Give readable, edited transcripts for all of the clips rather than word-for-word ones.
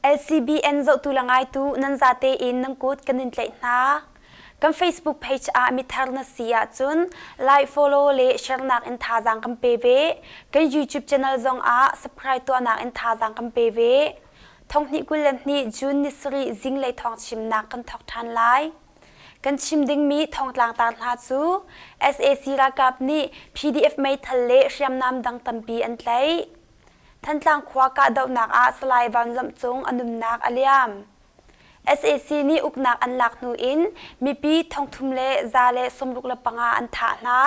LCBN zohtu le ngaitu nan zate in nan kut kan in tlaih hna. Kan Facebook page ah mithar na si ahcun like, follow le share nak in thazaang kan pe ve. Kan YouTube channel zong ah subscribe tuahnak in thazaang kan pe ve. Thonghnih 22 June ni sarih zinglei thawng chimnak kan thawk ṭhan lai. Kan chim dingmi thongtlang tar hna cu sac ralkap nih PDF meithal le hriamnam dang tampi an tlaih. Thantlang khua kahdohnak ah Salai Van Lawmh Cung a nunnak a liam. Sac nih uknak an lak hnu in mipi thongthum le 165 an thah hna.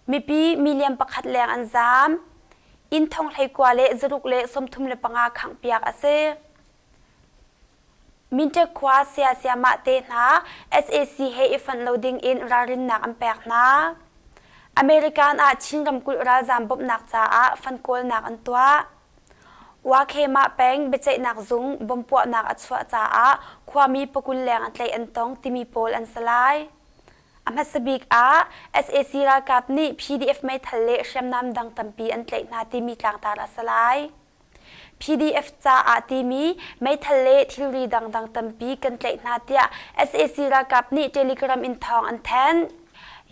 Mipi million pakhat leng an zaam. Inn thong hleikua le zaruk le 35 khanghpiak a si. Minṭek khua saya sayamah te hna sac he i fonh lo ding in ralrinnak an pek hna. American ah Chin ramkulh ralzaam bawmhnak caah fund kawlnak an tuah. Wakhemah peng biaceihnak zung bomb puahnak a chuah caah khuami pakul leng a tlaih an tong timi pawl an si lai. A hmasa bik ah sac ralkap nih PDF meithal le hriamnam dang tampi an tlaih hna timi tlangtar a si lai. PDF caah timi meithal le thilri dangdang tampi kan tlaih hna tiah sac ralkap nih Telegram in thawng an thanh.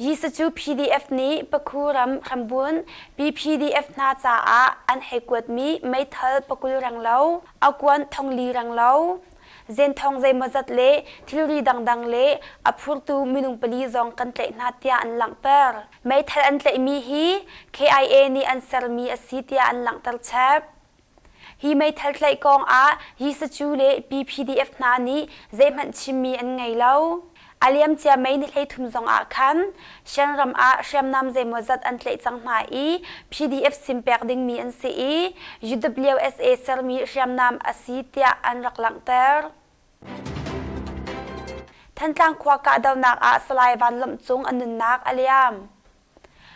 Yisacu PDF nih Pakhu ram hrambun PPDF hna caah an hei kuatmi meithal pakul renglo, akuan thongli renglo, zenthong zeimawzat le thilri dangdang le a phurtu minung pali zong kan tlaih hna tiah an langhter. Meithal an tlaihmi hi KIA nih an sermi a si tiah an langhter chap. Hi meithal tlaih kong ah Yisacu le PPDF hna nih zeihmanh chimmi an ngei lo. A liamcia May ni 13 zong ah khan Shan ram ah hriamnam zeimawzat an tlaih cang hna i PDF sim pek dingmi an si i UWSA sermi hriamnam a si tiah an rak langhter. Thantlang khua kahdohnak ah Salai Van Lawmh Cung a nunnak a liam.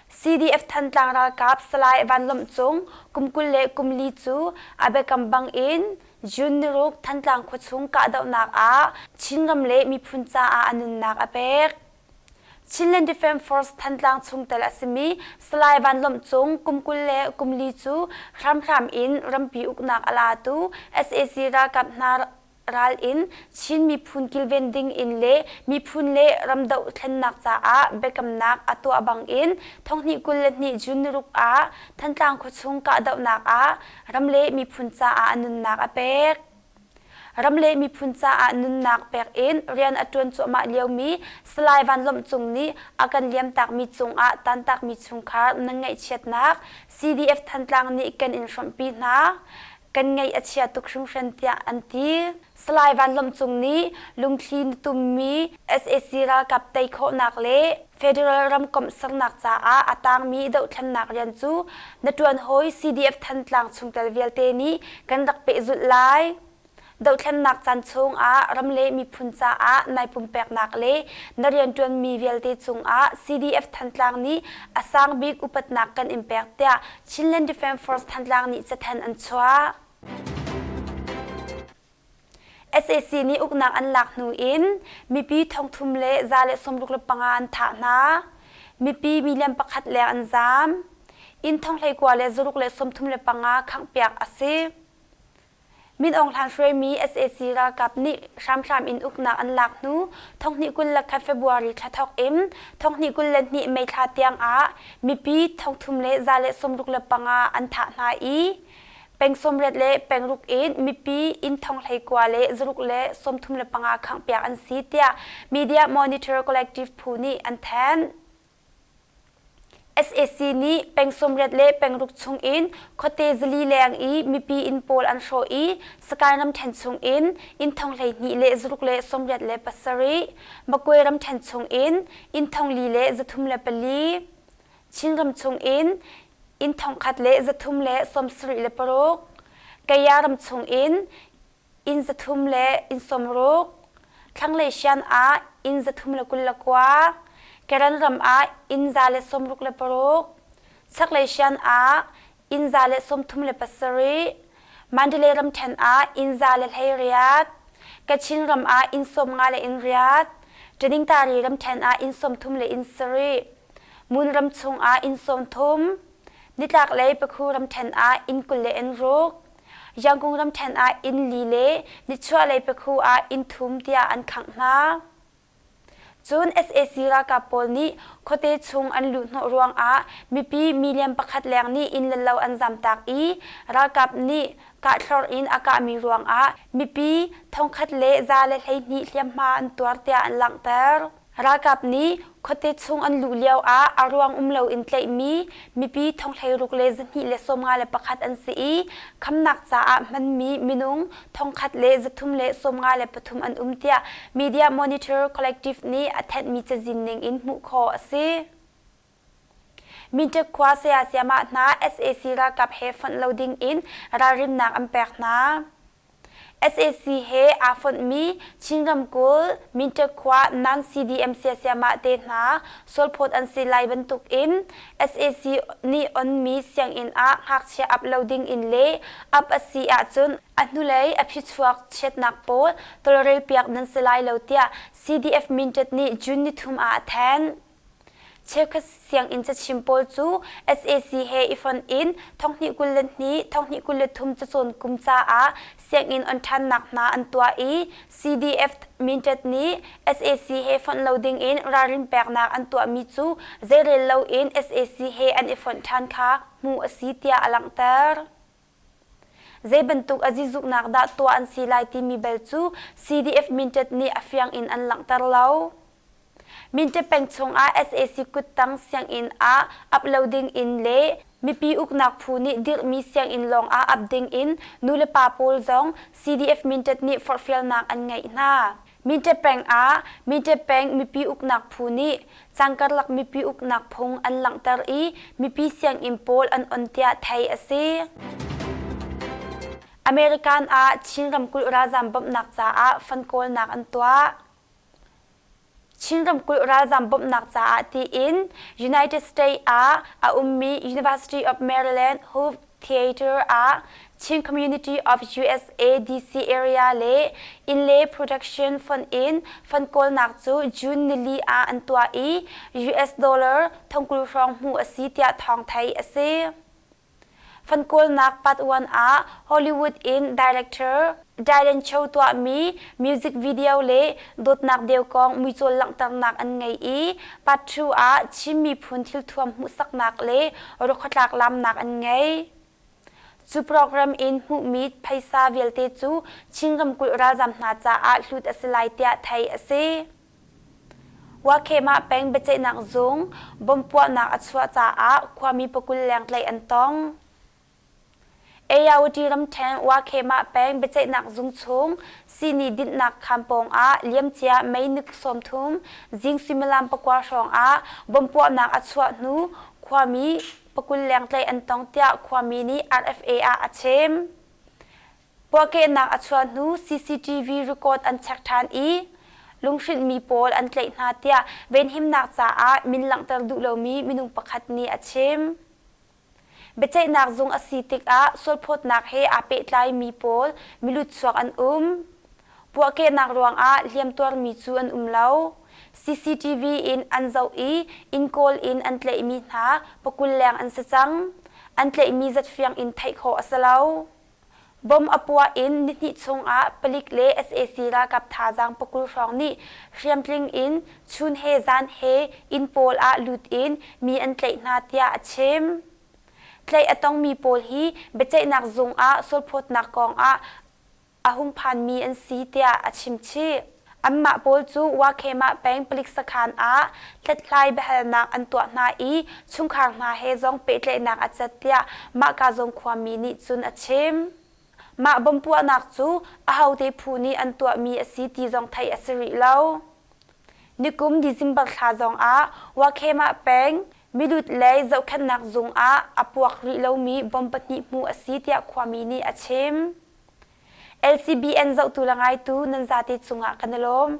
CDF Thantlang ralkap Salai Van Lawmh Cung kum 24 cu a biakam bang in June niruk Thantlang khuachung kahdohnak ah Chinram le miphun caah a nunnak a pek. Chinland Defence Force Thantlang chungtel a simi Salai Van Lawmh Cung kum 24 cu hramhram in rampi uknak a latu sac ralkap hna ral in Chin miphun kilven ding in le miphun le ram dohthlennak caah biakamnak a tuah bangin thonghnih 22 June niruk ah Thantlang khuachung kahdohnak ah ram le miphun caah a nunnak a pek. Ram le miphun caah nunnak pek in rian a ṭuan cuahmah liomi Salai Van Lawmh Cung nih a kan liamtakmi cungah tantakmi chungkhar nan ngaihchiatnak CDF Thantlang nih kan in hrawmhpi hna. Kan ngaih a chia tuk hringhran tiah an ti. Salai Van Lawmh Cung nih lungthli na tummi sac ralkap tei khawhnak le federal ramkomh sernak caah a tangmi dohthlennak rian cu na ṭuan hawi CDF Thantlang chungtel vialte nih kan rak pehzulh lai. Dohthlennak caan chungah ram le miphun caah nai pumpeknak le na rianṭuanmi vialte cungah CDF Thantlang nih a sang bik upatnak kan in pek tiah Chinland Defence Force Thantlang nih cathanh an chuah. Sac nih uknak an lak hnu in mipi thongthum le 165 an thah hna. Mipi million pakhat leng an zaam. Inn thong hleikua le zaruk le 35 khanghpiak a si. Min Aung Hlaing hruaimi sac ralkap nih hramhram in uknak an lak hnu thonghnih 21 February thla thawk in thonghnih 22 May thla tiang ah mipi thongthum le 165 an thah hna i peng sawmriat le pengruk in mipi inn thong hleikua le zaruk le 35 khanghpiak an si tiah Media Monitor Collective phu nih an thanh. Sac nih peng sawmriat le pengruk chung in khuate zali leng i mipi inn pawl an hrawh i Sakae ramṭhen chung in inn thong 12 le zaruk le 87, Magwe ramṭhen chung in inn thong li le 304, Chinram chung in inn thongkhat le 376, Kaya ram chung in inn 300 le inn 60, thlanglei Shan ah inn 329, Karen ram ah inn 166, chaklei Shan ah inn 137, Mandalay ramṭhen ah inn 118, Kachin ram ah inn 50 le inn riat, Taningtari ramṭhen ah inn 30 le inn sarih, Mun ram chungah inn 30, nitlaklei Pakhu ramṭhen ah inn 20 le inn ruk, Yangon ramṭhen ah inn li le nichuahlei Pakhu ah inn thum tiah an khangh hna. Cun sac ralkap pawl nih khuate chung an luhhnawh ruangah mipi million pakhat leng nih inn le lo an zamtak i ralkap nih kahthlorh in a kahmi ruangah mipi thongkhat le 112 hliamhma an tuar tiah an langhter. Ralkap nih khuate chung an luh lio ah a ruang um loin tlaihmi mipi thong 16 251 an si i khamnak caah hmanmi minung 1353 an um tiah Media Monitor Collective nih a thenhmi cazin ning in hmuh khawh a si. Minṭek khua saya sayamah hna sac ralkap he fonh lo ding in ralrinnak an pek hna. Sac he aa fonhmi Chin ramkulh Minṭek khua nan CDM siasiamah te hna sualphawt an si lai bantuk in sac nih onmi sianginn ah ngakchia ap lo ding in le ap a si ahcun a hnulei a phichuak chiatnak pawl tawlrelpiak nan si lai lo tiah CDF Minṭet nih June nithum ah a thanh. Cheukhat sianginn cachim pawl cu sac he i fonh in thonghnih 22, thonghnih 23 cacawn kum caah sianginn on ṭhannak hna an tuah i CDF Minṭet nih sac he fonh lo dingin ralrin peknak an tuahmi cu zeirel loin sac he an i fonh ṭhan kha hmuh a si tiah a langhter. Zei bantuk a zizuknak dah tuah an si lai timi bel cu CDF Minṭet nih a fiang in an langhter lo. Minṭet peng chungah sac kuttang sianginn ah ap lo ding in le mipi uknak phu nih dirhmi sianginn lawng ah ap ding in nulepa pawl zong CDF Minṭet nih forhfialnak an ngeih hna. Minṭet peng ah Minṭet peng mipi uknak phu nih cangkarlak mipi uknak phung an langhter i mipi sianginn pawl an on tiah theih a si. American ah Chin ramkulh ralzaam bawmhnak caah fund kawlnak an tuah. Chin ramkulh ralzaam bawmhnak caah tiin United States ah a ummi University of Maryland Hoof Theater ah Chin Community of USA DC area le Inle Production Fund in fund kawlnak cu June nili ah an tuah i US dollar thongkul hrawng hmuh a si tiah thawng theih a si. Fund kawlnak part 1 ah Hollywood in director Dylan Cho tuahmi music video le dawtnak deu kong muicawl langhternak an ngei i part 2 ah Chin miphun thilthuam hmuhsaknak le ruakhuatlak lamnak an ngei. Cu program in hmuhmi phaisa vialte cu Chin ramkulh ralzam hna caah hlut a si lai tiah theih a si. Wakemah peng biaceihnak zung bomb puahnak a chuah caah khuami pakul leng tlaih an tong. Ayawati ramṭhen Wakemah peng biaceihnak zung chung sihni dinhnak khaan pawng ah liamcia May ni 30 zing suimilam pakua hrawng ah bomb puahnak a chuah hnu khuami pakul leng tlaih an tong tiah khuami nih RFA ah a chim. Puahkehnak a chuah hnu CCTV record an check ṭhan i lunghrinhmi pawl an tlaih hna tiah venhimnak caah min langhter duh lomi minung pakhat nih a chim. Biaceihnak zung a si tikah sualphawtnak he aa pehtlaimi pawl milutchuak an um. Puahkehnak ruangah hliamtuarmi cu an um lo. CCTV in an zoh i inn kawl in an tlaihmi hna pakul leng an si cang. An tlaihmi zat fiang in theih khawh a si lo. Bomb a puah in nihnih chungah palik le sac ralkap thazaang pakul hrawng nih hriamtling in chun he zan he inn pawl ah lut in mi an tlaih hna tiah a chim. Tlaih a tongmi pawl hi biaceihnak zung ah sualphawtnak kong ah a hung phanmi an si tiah a chim chih. Anmah pawl cu Wakhemah peng palik sakhan ah hlathlai biahalnak an tuah hna i chungkhar hna he zong pehtlaihnak a cat tiah mahka zong khuami nih cun a chim. Mah bomb puahnak cu ahote phu nih an tuahmi a si ti zong theih a si rih lo. Nikum December thla zong ah Wakhemah peng milut lei zohkhenhnak zung ah a puak rih lomi bomb pahnih hmuh a si tiah khuami nih a chim. LCBN zohtu le ngaitu nan zate cungah kan i lawm.